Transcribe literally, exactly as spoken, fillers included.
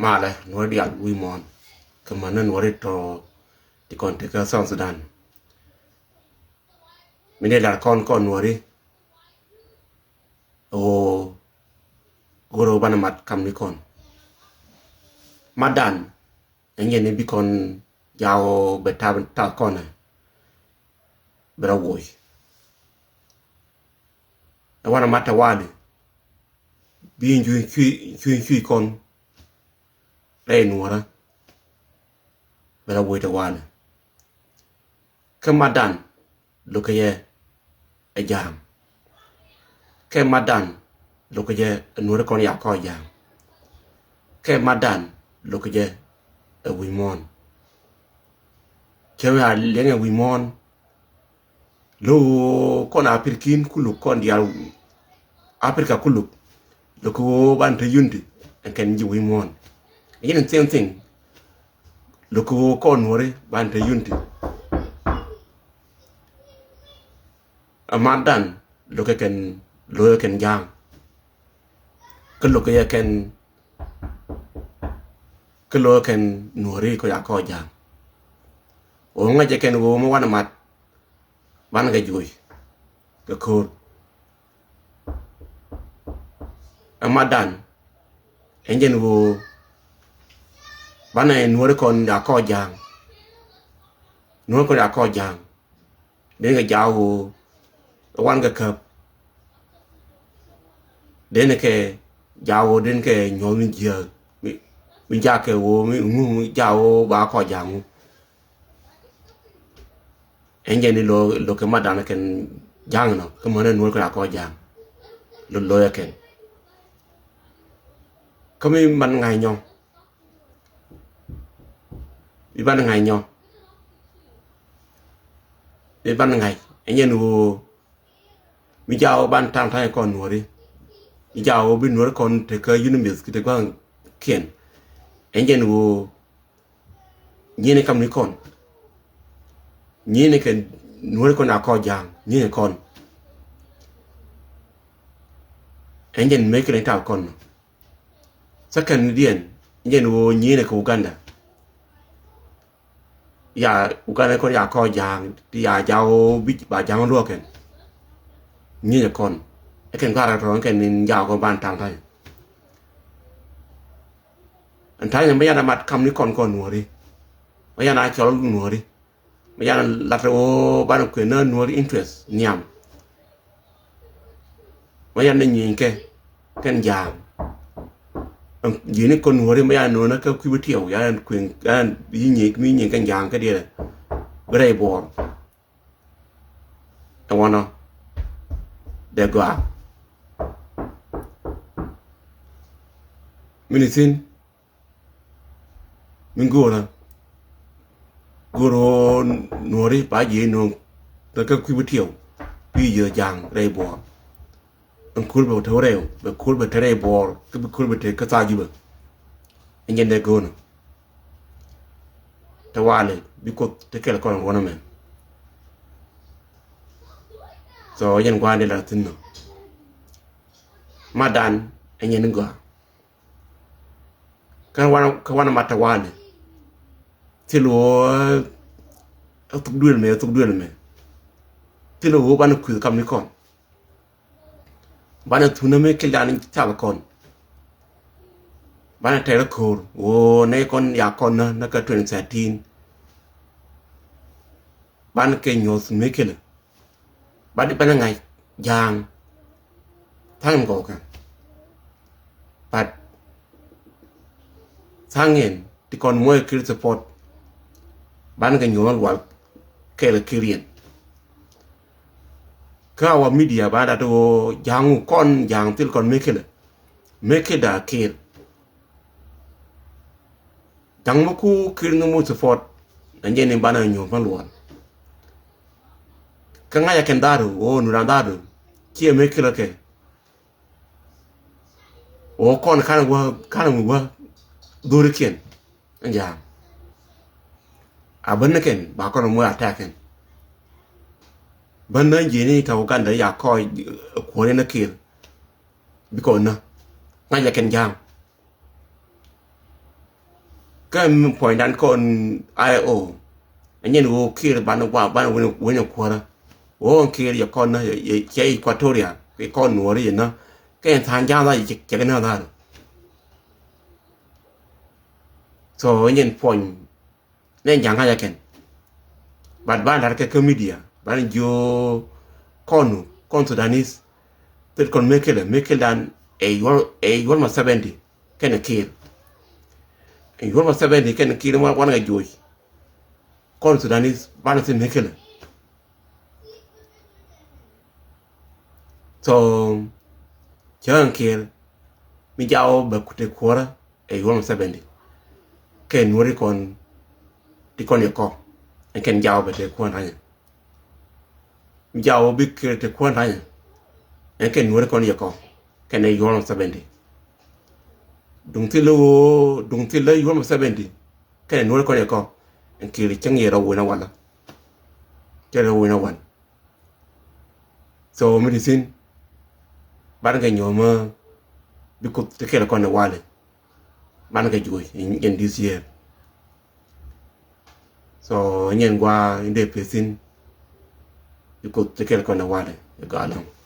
Malɛ nuɔri diaal wi̱i̱ muɔ̱ɔ̱n. Kä män ni nuɔri tɔ ti kɔn ti kä South Sudan. Mi ni lar kɔn kɔn nuɔri. O goro banɛ mat kam ni kɔn. Mat dan ɛn yɛn ni bi kɔn jaw bɛ tab tab kɔn ɛ. Bɛ rɔ woc. Ɛ wanɛ mat tawali. Bi in cuy cuy cuy cuy kɔn rɛy nuɔrä. Bɛ la woc tawali. Kä mat dan lo̱kɛ yɛ ɛ ja̱a̱ŋ. Kɛ mat dan lo̱kɛ jɛ ɛ nuɔrä kɔn ya kɔ ja̱a̱ŋ. Kɛ mat dan lo̱kɛ jɛ ɛ wi̱i̱ muɔ̱ɔ̱n. Cɛ mi a liɛŋɛ wi̱i̱ muɔ̱ɔ̱n. Lo̱ kɔn Apirkin kuluk kɔn diaal Apirka kuluk. Lo̱ kɛ ɣöö ban te unity ɛn kɛn ji̱ wi̱i̱ muɔ̱ɔ̱n. Yin same thing. Lo̱ kɛ ɣöö kɔn nuɔri ban te unity. Ɛ mat dan lo̱ kɛ kɛn lo̱ kɛ kɛn ja̱a̱ŋ. Kä lo̱ kɛ yɛ kɛn kä lo̱ kɛ kɛn nuɔri kɔ ya kɔ ja̱a̱ŋ. Ɣöö ŋäcɛ kɛn ɣöö mi wanɛ mat. Banɛ kɛ juɔc kɛ ko̱o̱r. Ɛ mat dan ɛn jɛn ɣöö banɛ nuɔri kɔn ya kɔ ja̱a̱ŋ. Nuɔri kɔn ya kɔ ja̱a̱ŋ. Den kɛ jaw ɣöö ɛ wan kɛ käp. Den kɛ jaw ɣöö den kɛ nyuɔth mi jiääk mi jakɛ ɣöö mi ŋu mi jaw ɣöö ba kɔ ja̱a̱ŋ ŋu. Ɛn jɛ ni lo̱ kɛ mat dan kɛn ja̱a̱ŋ nɔ kä mänɛ nuɔr kɛ akɔ ja̱a̱ŋ. Lo̱ lo̱ yɛ kɛn kä mi man ŋa̱c nyɔ. Mi ban ŋa̱c nyɔ. Mi ban ŋa̱c ɛn jɛ ni ɣöö mi jaw ban ta̱ŋ ta̱ŋ kɔn nuɔri. Mi jaw bi nuɔri kɔn te kä unimith ki te gua̱a̱ŋ kiɛn. Ɛn jɛ ni ɣöö Nyi̱i̱ni kam ni kɔn. Nyi̱i̱ni kɛ nuɔ̱ri kɔn a kɔ ja̱a̱ŋ nyi̱i̱ni kɔn. Ɛn jɛn mëë kɛ ni tal kɔn nɔ. Second ni diɛn ɛn jɛn ɣöö nyi̱i̱ni kɛ Uganda. Ya Uganda kɔn ya kɔ ja̱a̱ŋ ti ya ja̱a̱ŋ ɣöö bi ba ja̱a̱ŋ luɔ̱kɛn. Nyi̱i̱ni kɔn ɛ kɛn kɔn a rɔ tɔ̱ kɛn ni ja̱a̱ŋ kɔn ban ta̱ŋ ta̱ŋ. Ɛn ta̱nyɛ mi yan a mat kam ni kɔn kɔn nuɔ̱ri. Mi yan a cɔl nuɔ̱ri. Mi yan a lat ɣöö ban kuën ni nuɔ̱ri interest nhiam. Mi yan a nyieny kɛ kɛn ja̱a̱ŋ. Ji̱ ni kɔn nuɔ̱ri mi yan a no̱o̱nä kä kui̱ bi tiɛw yan a kuën yan a yi̱ nyieny mi nyieny kɛn ja̱a̱ŋ kä diɛlɛ. Bi rɛy buɔɔr. Ɛ wanɔ dee gɔaa. Mini thi̱n mi go̱o̱rä go̱o̱rä nuɔ̱ri ba jiɛ no̱o̱ŋ. Kä kä kui̱ bi tiɛw kui̱ jiɛ ja̱a̱ŋ rɛy buɔɔr. Ɛn kuäär bɛ te rɛy bɛ kuäär bɛ te rɛy buɔɔr kä bi kuäär bɛ te kä thaa Jubɛ. Ɛn jɛn dee go̱o̱nä. Tawali bi Kuoth te kɛl kɔn ruɔ̱n ɛmɛ. So jɛn gua̱a̱n dee la thi̱n nɔ. Madan ɛn jɛn gɔaa. Kä wanɛ kä wanɛ mat tawali. Thil ɣöö ɛ thuk duël mɛ ɛ thuk duël mɛ. Thil ɣöö banɛ kui̱th kam ni kɔn. Banɛ thunä mi kil dan thal kɔn. Banɛ tɛr ko̱r ɣöö nɛ kɔn ya kɔn nä nä kä twenty thirteen. Banɛ kɛ nyuɔth mi kilɛ. Ba di banɛ ŋa̱c ja̱a̱ŋ. Tha̱a̱ŋ in gɔw kɛ. But tha̱a̱ŋ in ti kɔn muɔc kir support. Banɛ kɛ nyuɔth lual kɛɛl kir yɛn. Kä our media ba dat ɣöö ja̱a̱ŋ wä kɔn ja̱a̱ŋ thil kɔn mëë kilɛ. Mëë kilɛ da kir. Ja̱a̱ŋ mi ku kir ni mu support. Ɛn jɛ ni banɛ nyuɔth ban lual. Kä ŋa̱c a kɛn dharu ɣöö nu ran dharu. Ciɛ mëë kilɛ kɛ. Ɣöö kɔn kan wä kan wä dhurikiɛn. Ɛn ja̱a̱ŋ. A bän ni kɛn ba kɔn muɔc attack kɛn. Bän ni jiɛni ta Uganda ya kɔc kuɔni ni kir. Bikɔ nä ŋa̱c a kɛn ja̱a̱ŋ. Kä mi puɔ̱nydan kɔn I O. Ɛn yɛn ɣöö Kiir banɛ gua banɛ wen wen kuɔrä. Ɣöö Kiir yɛ kɔn na yɛ cɛ Equatoria kɛ kɔn nuɔri yɛ na. Kɛ ɛn tha̱a̱ŋ ja̱a̱ŋ dha yɛ cɛ kɛ na dha. So ɛn yɛn puɔ̱ny nɛ ja̱a̱ŋ ka jɛ kɛn. But banɛ lar kɛ kä media banɛ jiö kɔn nu kɔn Sudanese. Thil kɔn mekɛlɛ mekɛldan ɛ yuɔl ɛ yuɔl ma seventy kɛnɛ Kiir. Ɛ yuɔl ma seventy kɛnɛ Kiir wan wan ŋa juɔc. Kɔn Sudanese banɛ thil mekɛlɛ. So cäŋ Kiir mi jaw bɛ kute kuɔrä ɛ yuɔl ma seventy. Kɛ nuɔri kɔn ti kɔn yɛ kɔ ɛn kɛn jaw bɛ te kuɔn ranyɛ. Mi jaw bi Kiir te kuɔn ranyɛ ɛn kɛn nuɔri kɔn yɛ kɔ kɛn ɛ yuɔl ma seventy. Duŋ thil ɣöö duŋ thil lä yuɔl ma seventy kɛn ɛ nuɔri kɔn yɛ kɔ ɛn Kiir cäŋ yɛ rɔ wun a walä. Cɛ rɔ wun a wal. So mi ti thin banɛ kɛ nyuɔ̱mä bi Kuoth ti kɛl kɔn ɛ walɛ. Banɛ kɛ juɔc in this year. So nyɛn gua in dee peth thin bi Kuoth ti kɛl kɔn ɛ walɛ ɛ gaalä.